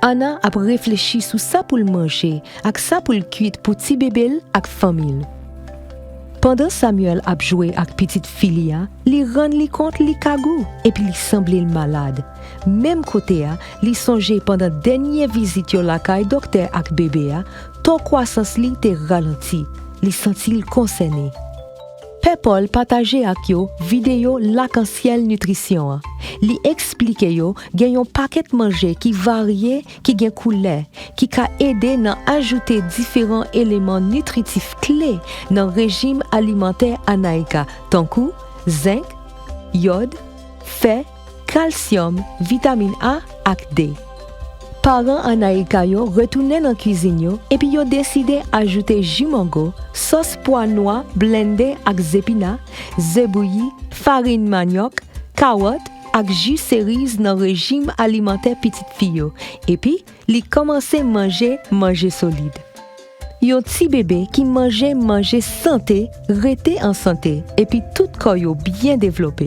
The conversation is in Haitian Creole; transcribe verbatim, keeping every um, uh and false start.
Anna ap reflechi sou sa pou l manje ak sa pou l kwit pou ti bebe l ak fanmi l. Pandan Samuel ap jwe ak pitit fi li a, li rann li kont li kagou epi li sanble l malad. Menm kote a, li sonje pandan dènye vizit yo lakay doktè ak bebe a, to kwasans li te ralanti. Li santi l konsène. Pè Paul pataje ak yo videyo lakansyèl nitrisyon an. Li eksplike yo gen yon pakèt manje ki varye, ki gen koulè, ki ka ede nan ajoute diferan eleman nitritif kle nan rejim alimantè Anaïka, tankou zenk, yòd, fè, kalsyòm, vitamin A ak D. Paran Anaïka yo retounen nan kwizin yo epi yo deside ajoute ji mango, sòs pwa nwa blende ak zepina, ze bouyi, farin manyòk, kawòt ak ji seriz nan rejim alimantè pitit fi yo, epi li kòmanse manje manje solid. Yon ti bebe ki manje manje sante rete an sante epi tout kò yo byen devlope.